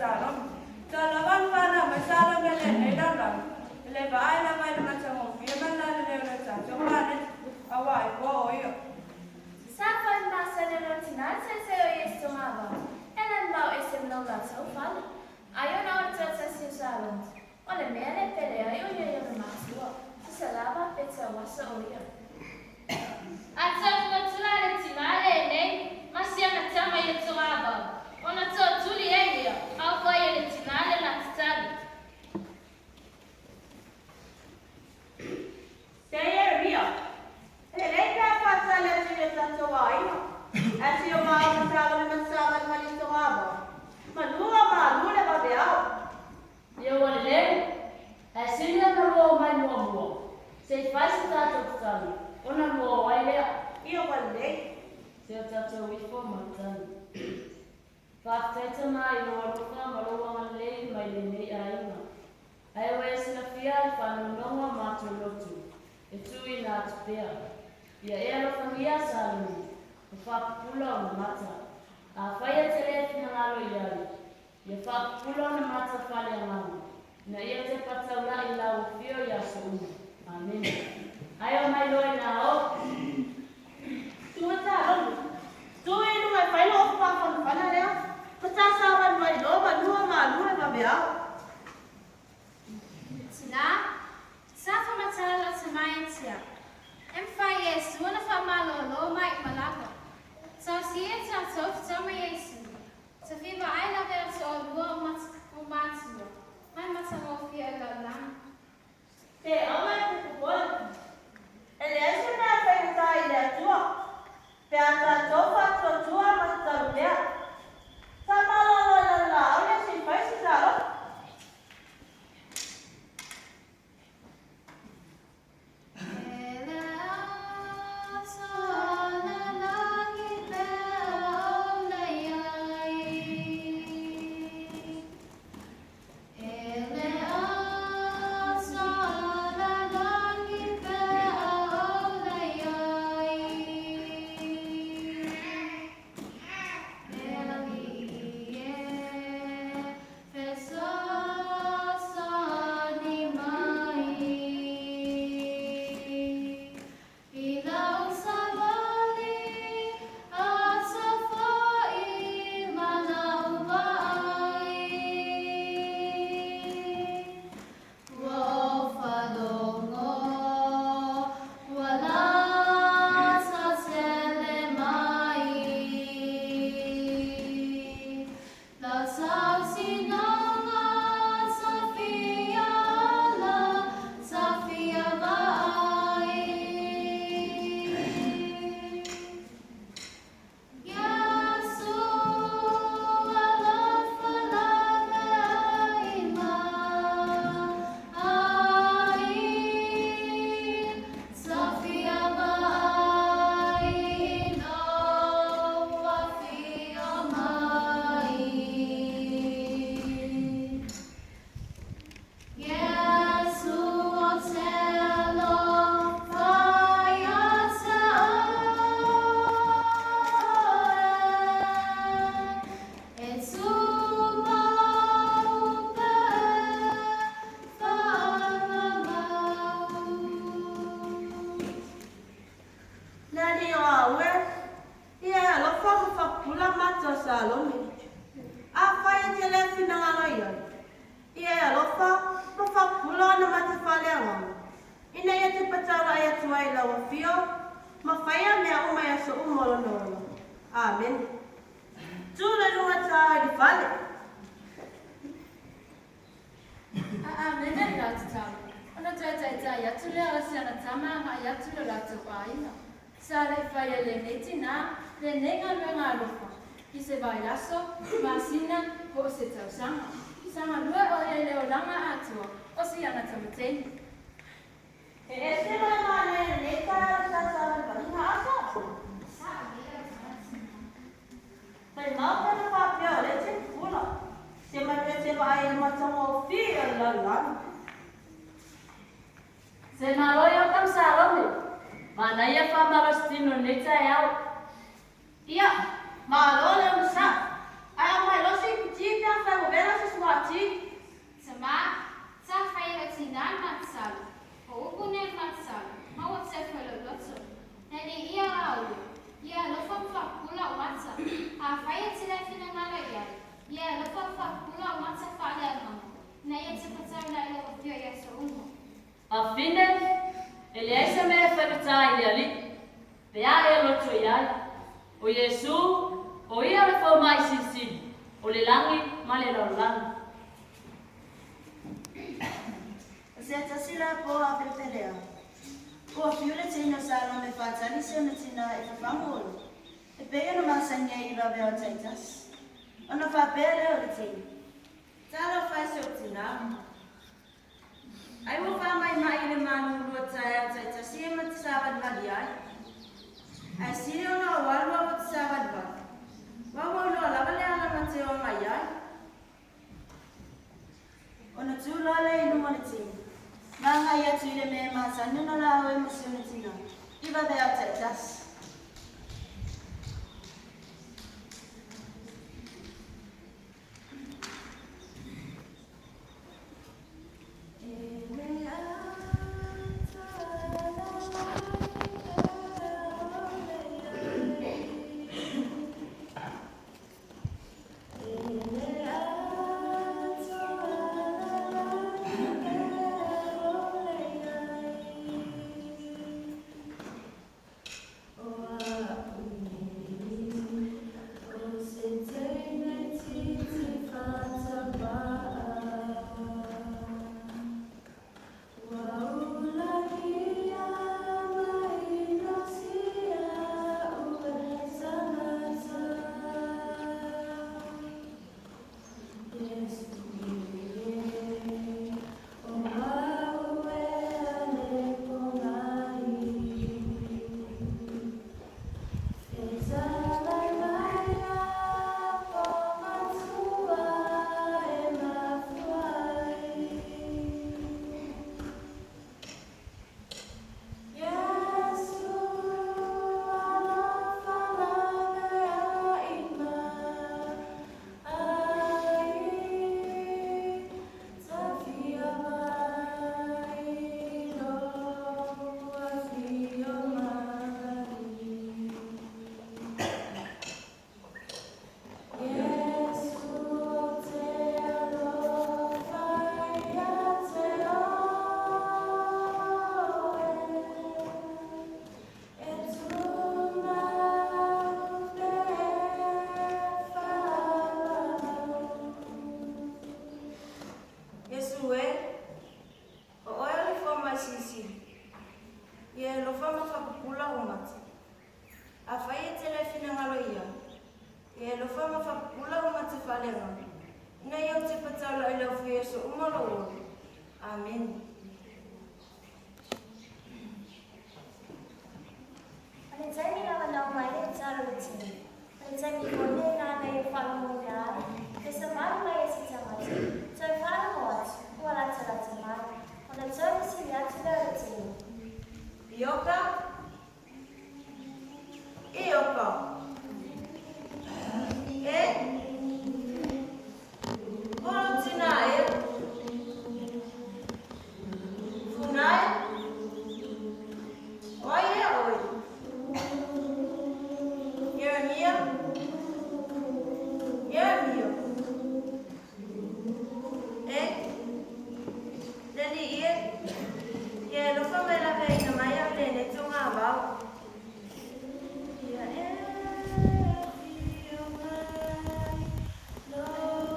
Salomi. Talofa ma fanau mai Salomi e lenei lalolagi, e le vaai lava i le matagofie ma le lalelei o le tatou paneta, auā e poa o ia. Sa fai masani o lou tina le taitai o Iesu togavao, e lani ma o ese ma lou latou fale. Ai ona o le toatasi o Salomi, o le mea le pele ai o ia i ona matua, tusa lava pe tauaso o ia. Ataofi matula le tina lenei ma si ana tama i le togavao, ona tootuli ai lea, a o fai e le tina le la tatalo. Se Ieremia, e lelei pe a faatali atu i o tatou aiga, ae se o maua ma Salome ma Savali ma Lisogavao, manu a malu le vaveao. Ia ua lelei, ae sili ona lua o mai muamua, se i fai se tatou tatalo, ona lua o ai lea. Ia ua lelei. Se o tatou ifo ma tali. Faafetai Tama i lou alofa ma lou agalelei mai lenei aiga. Ae ua e silafia le faanonoga o matou loto e tuuina atu pea. Ia e alofagia Salome ma faapupula ona mata. Afai e te le finagalo i ai, ia faapupula ona mata faaleagaga, ina ia te pataula'i i lau afio i aso uma. Amene. Ae omai loa ina o. Tuga Salome, tu i luga e fai lou ofu mafanafana lea, ma ta savali mai loa manu a malu le vaveao. Tina, sa famatala lo tamaiti e mafai Iesu ona faamalōlō mai malaga. Tausia tatou fitauma Iesu. Tafiva ai lave o toalua o o matua, mai matagofie o lalolagi. Se auma e pupupole. E leai se mea e faigata ai i le Atua, pe a tatou faatuatua ma tatalo pea. Sa malolo i lana laau lea se i fai se talofa. E le ata le lagi pea o le iai. E le ata le lagi pea o le iai. E alii e fesoasoani mai i lau savali a tafo'i ma lau vaai. Ua ou faalogo, ua lata tele mai lau tautinoga tafia ala, tafia vaai. Iesu alofa laveai mai, tafia vaai i lou afio mai. Iesu ou te alofa ia te oe, e tumau pea faamamau. Le alii o au e, ia e alofa ma faapupula mata o Salome. Afai e te le finagalo i ai, ia e alofa ma faapupula ona mata faaleagaga, ina ia te pataula'i atu ai i lau afio ma faia mea uma i aso uma o lona ola. Amene. Tu le luga ta i le fale. A Amene i la tatalo, ona toe taitai atu lea o si ana tama agai atu i lo latou aiga. Sa le i fai e lenei tinā lenei galuega alofa i se vaiaso, masina, po o se tausaga. Sa galue o ia i le olaga atoa o si ana tamateine. E ese ma le manaia i lenei taeao le sasavalivaliga aso. Maimau pe na faapea o lea te pupula. Se manuia te vaai i le matagofie o le lalolagi. Se malo i o tama Salome. Manaia faamalosi tino i lenei taeao. Ia, malo le onosai. Ae aumai loa se iputi pe afai ua vela se Afai e te le finagalo i ai, ia e alofa ma faapupula ou mata faaleagaga, ina ia te fataula i lou afio i aso uma. Afine, e leai se mea e faigata i le Alii, pe a e loto i ai. O Iesu, o ia le fomai silisili o le lagi ma le lalolagi. O se tasi la po a pepelea. Ua fiu le teine o Salome e faatali si ona tinā e fafagu olo, e pei ona masani ai i vaveao taitasi. Ona faapea lea o le teine. Talofa e si ou tinā. Ai ua faamaimai i le malulua taeao taitasi e ma te savalivali ai. Ae sili ona ou alu au ou te savalivali, aua ua ou iloa lava le ala ma te o mai ai. Ona tu loa lea i luma o le teine, ma agai atu i le mea e masani ona laau ai ma si ona tinā, i vaveao taitasi. Iesu e, o oe o le fomai silisili, ia e alofa ma faapupula ou mata. Afai e te le finagalo i ai, ia e alofa ma faapupula ou mata faaleagaga, ina ia ou tepa taula i le ofu i aso uma o lou ola. Amene. O le taimi lava na omai ai le talo le tino. O le taimi foi lenei nāna ia faalogoina ai le savali mai e se tagata, toe faalogo atu, ua latalata mai, ona toe fesili atu lea o le tino. Ioka! Ioka! E! Holo tinā ea! Funai! O ai ea oe? Ieremia? Ieremia? E? Le alii e, ia e alofa ma e laveaina mai au i lenei togavao. Ia e afio mai lou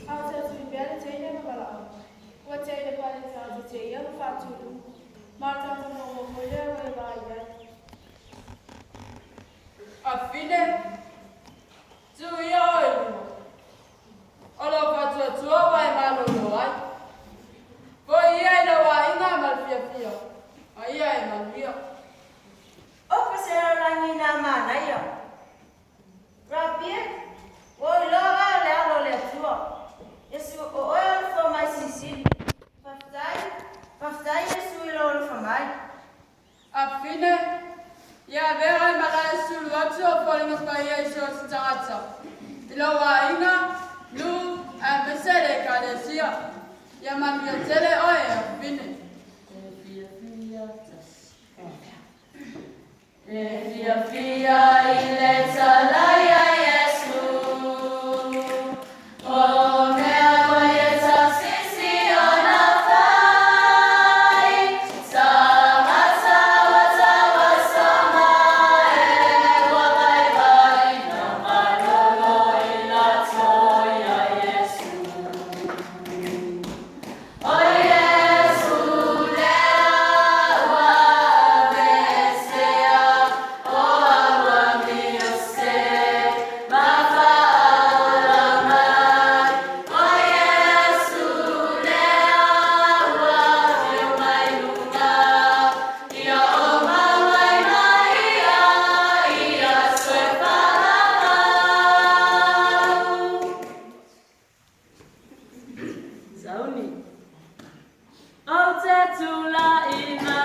A o te atu i pea le teine ma valaau. Ua tea i le paleta o te teia ma faatulu, ma o le tagata muamua foi lea ua e vaai ai. Afine, tu ia oe i luma. O lou faatuatua ua e malolo ai. manuia tele oe e afafine. E fiafia tasi. E fiafia i le talai a Iesu. O mea mai e tausisi ona fai. Tagata wa tawasama e ua vaivai na malolo i latou ia Iesu. O Iesu lea ua aveesea, o au amio se ma faaola mai. O Iesu lea ua afio mai luga, ia o mai mai ia, ia soe faamalu. Sauni. Ou te tula'i ma